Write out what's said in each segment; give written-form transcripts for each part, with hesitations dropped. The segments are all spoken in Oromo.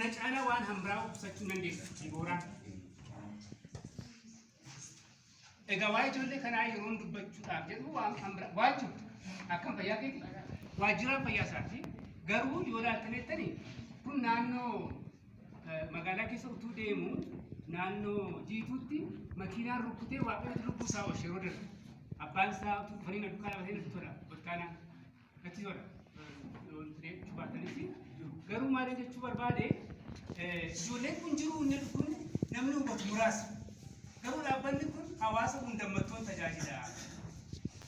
Kana caalaa waan hambiraa qusachuu hin dandeessu. Dibooraan. Egaa waa'ee ijoollee kanaa yeroon dubbachuudhaaf jedhu waan hambira waajjiru akkam fayyaa keeti waajjiraan fayyaa isaati garuu yoo ilaaltan jettani kun naannoo magaalaa keessa utuu deemu naannoo jiituutti makiinaan rukkutee waaqayyooti lubbuu isaa oolche yeroo darbe abbaan isaa utuu dhufanii na duukaa dhaabatee natti tola oltaanaa natti tola jechuu baatanis garuu maal jechuu barbaade ijoolleen kun jiru inni kun namni hubatu muraasa garuu dhaabbanni kun hawaasa hundammattoon tajaajila.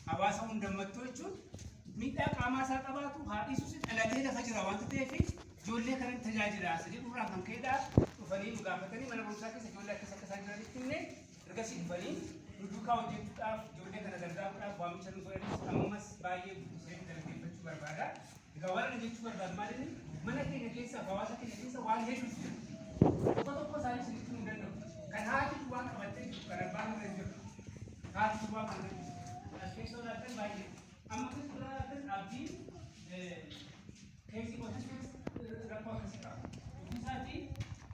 Hawaasa hundammattoo jechuun miidhaa qaamaa isaa qabaatu haa dhiisus dhalatee lafa jira wanta ta'eef ijoollee kanan tajaajila isa jedhurraa kan ka'edha. Dhufanii nu gaafatanii mana barumsaa keessa ijoollee akkas akka isaan jiranitti himne ergasii dhufanii nu duukaa hojjechuudhaaf ijoollee kana gargaaruudhaaf waamicha nu godhanis ammas baay'ee guddisee galateeffachuu barbaada. Egaa waan ani jechuu barbaadu maal inni mana keenya keessa hawaasa keenya keessa waan hedduutu jira. Tokko tokko isaanii isinitti himuu hin danda'u. Kan haati duwwaa qabattee jirtu kan abbaan irra hin jiru. Haati duwwaa qabattee jirtu. As keessa olaatan baay'ee. Amma keessa olaatan abdiin keessi qotisuu rakkoo akkasii qaba. Ofii isaatii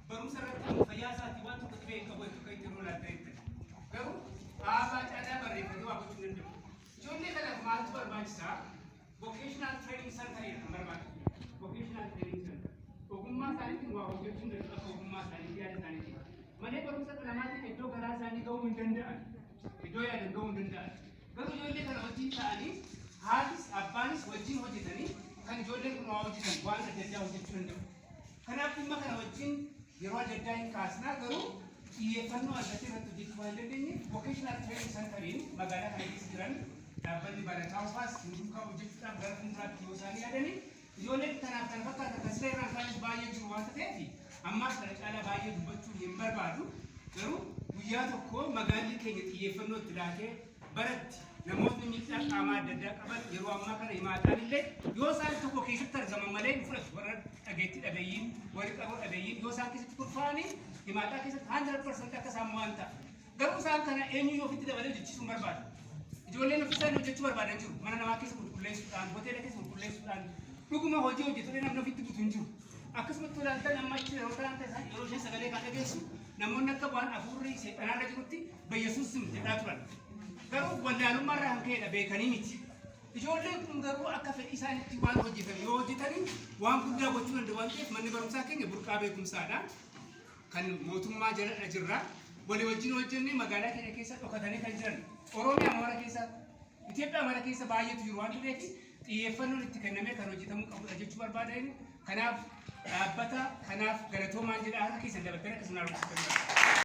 barumsa irratti amma fayyaa isaatii waan tokko dhibee hin qabu jechuudha kan itti olaatan. Garuu aabaa caalaa barreeffatee waa gochuu hin danda'u. Ijoollee kanaaf maaltu barbaachisaa? Vocational training center kan barbaadu. Vocational training center. Ogummaa isaaniitiin waa hojjechuu hin danda'u akka ogummaa isaaniitti yaada isaaniitiin. Malee barumsa qalamaatiin iddoo garaa isaanii gahuu hin danda'an. Iddoo yaadan gahuu hin danda'an. Garuu ijoollee kana wajjin ta'anii haatis abbaanis wajjin hojjetanii kan ijoolleen kun waa hojjetan waan adda addaa hojjechuu danda'u. Kanaaf dhimma kana wajjin yeroo adda addaa hin kaasnaa garuu xiyyeeffannoo argatee irratti hojjechuu waan hin dandeenye vocational training centeriin magaalaa kana keessa jiran dhaabbanni barataa ufaas nu duukaa hojjechuudhaaf gara fuulduraatti yoo isaan yaadanii ijoolleen kanaaf kan fakkaatan kan sila irraan kaanis baay'ee jiru waan ta'eef ammaas kana caalaa baay'ee dubbachuu hin barbaadu. Garuu guyyaa tokko magaalli keenya xiyyeeffannoo itti laatee baratti namootni miidhaa qaamaa adda addaa qaban yeroo ammaa kana himaataan illee yoo isaan tokko keessatti argaman malee hin fudhatu. Warra dhageettii dhabeeyyiin, warri qaroo dhabeeyyiin yoo isaan keessatti kurfaa'anii himaataa keessatti 100% akka isaan mo'an ta'a. Garuu isaan kana eenyuyyuu ofitti dabalee hojjechiisuu hin barbaadu. Ijoolleen ofii isaanii hojjechuu barbaadan jiru. Mana namaa keessa qulqulleessuudhaan, hoteela keessa qulqulleessuudhaan dhuguma hojii hojjetanii namni ofitti butu hin jiru. Akkasumatti ilaaltan amma achi yeroo ta'an ta'an yeroo isheen sagalee kan dhageessu namoonni akka waan hafuurri seexanaarra jirutti Bayyasuus sim jedhaa turan. Garuu wallaalummaa irraa kan ka'edha beekanii miti. Ijoolleen kun garuu akka fedhii isaaniitti waan hojjetan yoo hojjetanii waan guddaa gochuu danda'u waan ta'eef manni barumsaa keenya burqaa beekumsaadha. Kan mootummaa jala jirra. Walii wajjin hojjennee magaalaa keenya keessa dhokatanii kan jiran Oromiyaa mara keessa Itoophiyaa mara keessa baay'eetu jiru waan ta'eef xiyyeeffannoon itti kennamee kan hojjetamuu qabudha jechuu barbaada inni. Kanaaf dhaabbata kanaaf galatoomaan jedha harka keessan dabaltanii akkasuma rukutan.